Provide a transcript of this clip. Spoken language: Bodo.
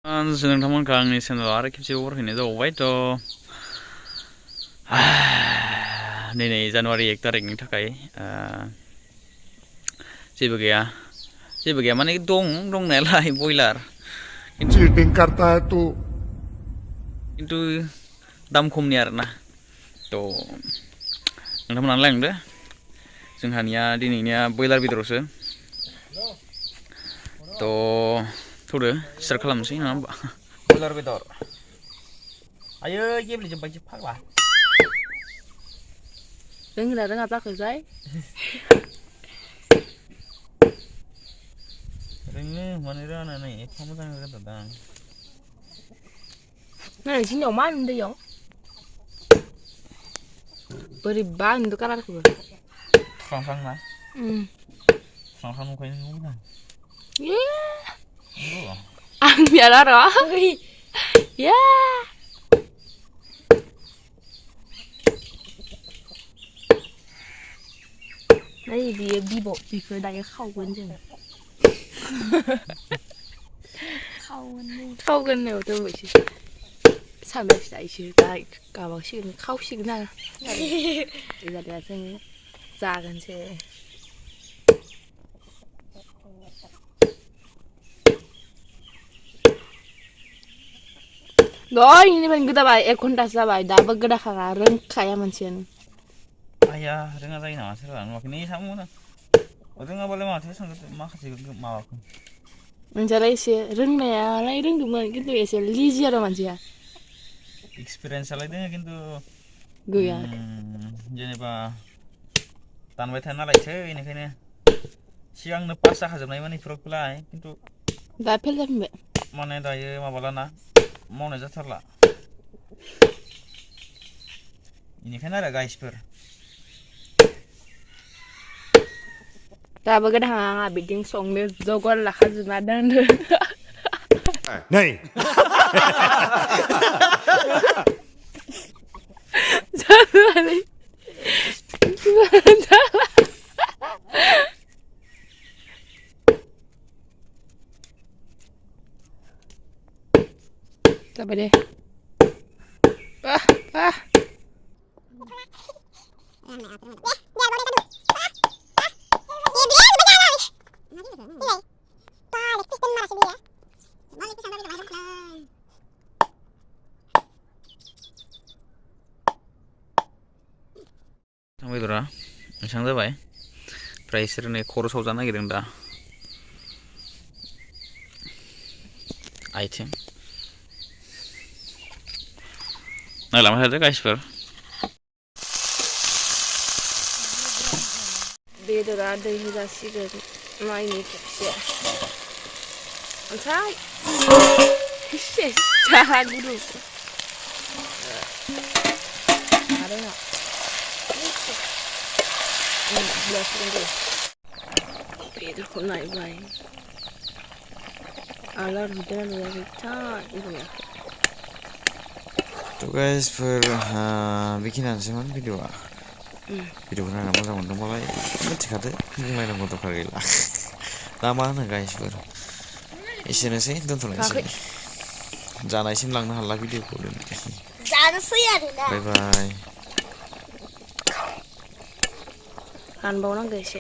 नोंथांमोनखौ आंनि चेनेलाव आरो खेबसे हरफिननाय जाबावबाय दिनै जानुवारि 1 तारिखनि थाखाय जेबो गैया माने दंनायालाय बयलार चीटिंग करता है तू किन्तु दाम खमनि आरोना नोंथांमोनानो लांदो जोंहानिया दिनैनिया बयलार बेदरसो थौदो स्टार्ट खालामनोसै नङा होमबा बयलार बेदर आयै गेब्लेजोब्बायसो फाग्ला रोंगोना रोङा जाखोसाय रोङो मानो रोङा नै एफा मोजां रोंथारदों आं नोंसिनियाव मा होनो दैयाव बोरैबा नुदों कालारखौबो स्रां ना स्रां नुखायो मोजां आंनियाला र' नै बियो बिब' बिखौ दायो खावगोन जों खावगोन होननायावथ' बैसो सानबासो दायोसो दा गाबावसिगोन खावसिगोन आरो दा जों जागोनसो दहायनिफ्रायनो गोदाबाय 1 घन्टासो जाबाय दाबो गोदाखाङा रोंखाया मानसियानो आया रोङा जायो नामा सोरबा नुवाखै नै सामु रोङाबालाय माथो सोंदो माखासे माबाखौ मानसियालाय एसे रोंनायालाय रोंदोंमोन खिन्थु एसे लिजि आरो मानसिया एक्सपिरियेन्सआलाय दोङो खिन्थु गैया जेनेबा दानबाय थाया नालायथो बेनिखायनो सिगांनो पास जाखाजोबनायमोन इफोरावलाय खिन्थु दा फेल जाफिनबाय माने दायो माबालाना मावनाय जाथारला बेनिखायनो आरो गाइसफोर दाबो गोदाहाङा आंहा बिदिं संनो जगार लाखाजोबना दोनदों नहीं जानानै जाबाय दे बेदरा एसेबां जाबाय ओमफ्राय बिसोर नै खर' सावजानो नागिरदों दा आइथिं नायलांबाय थादो गाइसफोर बेदरा दै होजासिगोन माइनि खेबसे ओमफ्राय जा गुदुं आरो बेदरखौ नायबाय आलार हुदों नुवाखैथाय गाइसफोर बेखिनियानोसैमोन भिडिअ'आ भिडिअ'खौ नायना मोजां मोनदोंबालाय मिथिखादो बुंलायनांगौ दरखार गैला दा मा होनो गाइसफोर एसेनोसै दोनथ'लायनोसै जानायसिम लांनो हाला भिडिअ'खौ जानोसै आरो दा बाय बाय रानबावनांगौ एसे